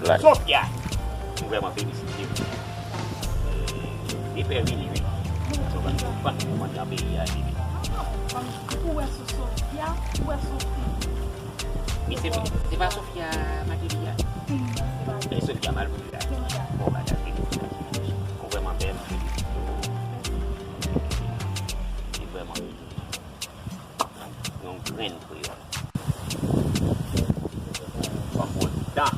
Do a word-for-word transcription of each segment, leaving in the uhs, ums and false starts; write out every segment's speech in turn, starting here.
Sofia! M vrèman felisite w. Te fè vini, wi. Sou bann, bann moun nan peyi a, vini. Ou wè sou Sofia, ou wè sou fi. Wi, se, se pa Sofia Mateli a? E Sofia Malpougra. Bon, bagay, felisitasyon. Ou vrèman bèl, felisite w. Se vrèman yon grenn kreyòl. Fanm kontan.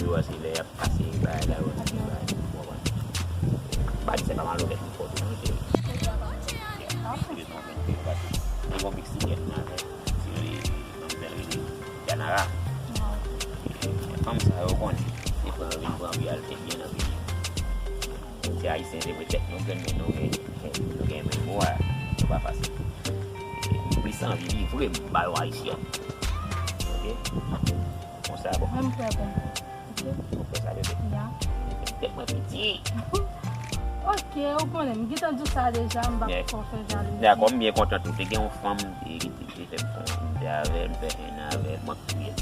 Yo a se lè y ap pase bagay la, yo a se bagay, ou konprann. M pa di se pa malonèt m fò tou non, cheri. Excuse-moi, men, se pa tou. Li gon pitit sikèt nan avè, si manmzèl rele Janara. Fanm sa yo konnen, se pran yo vin pran vi al fè byen nan peyi. Se ayisyen, se vre, tèt nou grenn, men nou gen, nou gen memwa, nou pa fasil. M plis anvi livre m ba yon ayisyen. Ok? Konsa, bon. Mwen, m prè pou m. Ok? Ou fè sa, bebe? Ya. Tèt mwen piti. Ok, ou konnen, m gentan di w sa deja, m p ap fè w fè jalouzi. Dakò, m byen kontan tou. Te gen yon fanm, e, ki te, ki te fè m fè yon, m te avè l, m fè henna avè l, mwen k touye l.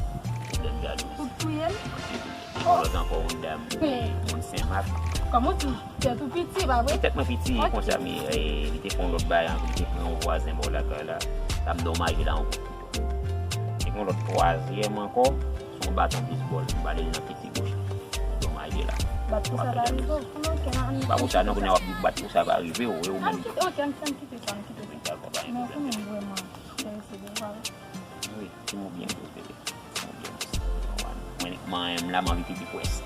Pwoblèm jalouzi. Ou k touye l? Mwen k touye l. Te gen yon lòt ankò, yon dam, e, moun Senmak. Kòman w di? Tèt ou piti, pa vre? Tèt mwen piti, konsa, men, e, li te fè yon lòt bagay ankò, li te pran yon vwazen bò lakay la, l ap dòmaje la ankò. Te gen yon lòt twazyèm ankò, se yon baton bezbòl, m bale l nan piti goch li. Dòmaje la. Bat pou sa pa rive w. Kòman ke ann... Pa pou sa non, kounye a w ap di bat pou sa pa rive w, e ou menm. Ann kite, ok, ann, ann kite sa, ann kite sa. Dakò, pa gen pwoblèm. Men ou konnen m vrèman enterese de vwa. Wi, timoun byen poze. Timoun byen poze. Mwen, mwen menm la, m anvi kite pwès.